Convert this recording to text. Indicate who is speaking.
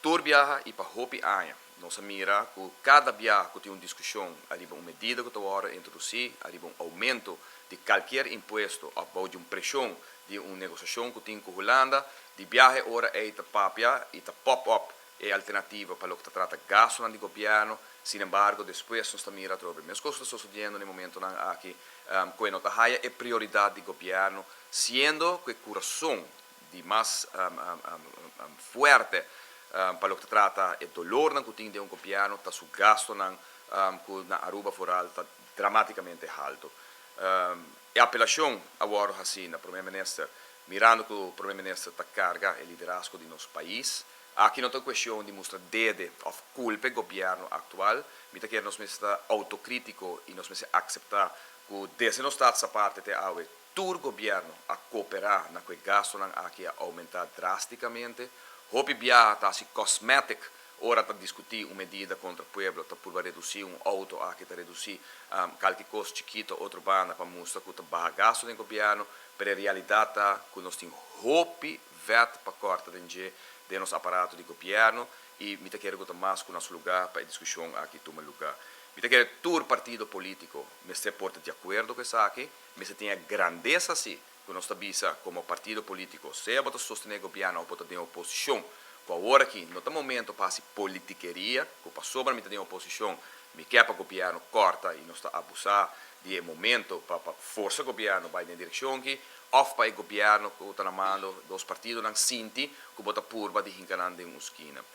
Speaker 1: Tur biaha y pa hopi aña nos a mira cu cada biaha cu tin un discusion ariba un medida cu ta wordo introduci, ariba un aumento di cualkier impuesto of bou di un presion di un negociacion cu tin cu Hulanda, di biaha ora ey ta papia y ta pop up e alternativa pa loke ta trata gastonan di gobierno. Sin embargo, despues nos ta mira atrobe mescos ta sucediendo na e momentonan aki, cu e no ta haya e prioridad di gobierno, siendo cu e curason di mas fuerte pa loke ta trata e dolornan cu tin den un gobierno ta su gastonan, cu na Aruba vooral ta dramaticamente halto. E apelacion a wordo haci na Prome Minister, mirando cu Prome Minister ta carga e liderazgo di nos pais. Aki no ta cuestion di mustra dede of culpa e gobierno actual. Mi ta kere nos mester ta autocritico y nos mester acepta cu desde nos Status Aparte te awe tur gobierno a coopera na cu e gastonan aki a aumenta drasticamente. Hopi biaha ta haci cosmetic ora ta discuti un medida contra pueblo, ta purba reduci un auto aki, ta reduci calki cos chikito otro banda pa mustra cu ta baha gasto den gobierno, pero e realidad ta cu nos tin hopi vet pa corta den dje den nos aparato di gobierno y mi ta kere cu ta mas cu na su lugar pa e discusion aki tuma lugar. Mi ta kere tur partido politico mester por ta di acuerdo cu esaki, mester tin e grandesa si cu nos ta bisa como partido politico, sea bo ta sostene gobierno of bo ta den oposicion, cu awor aki no ta momento pa haci politikeria, cu pasobra mi ta den oposicion mi kier pa gobierno corta y nos ta abusa di e momento pa forsa gobierno bay den direccion aki, of pa e gobierno cu ta na mando, dos partidonan sinti cu bo ta purba di hinca nan den un skina.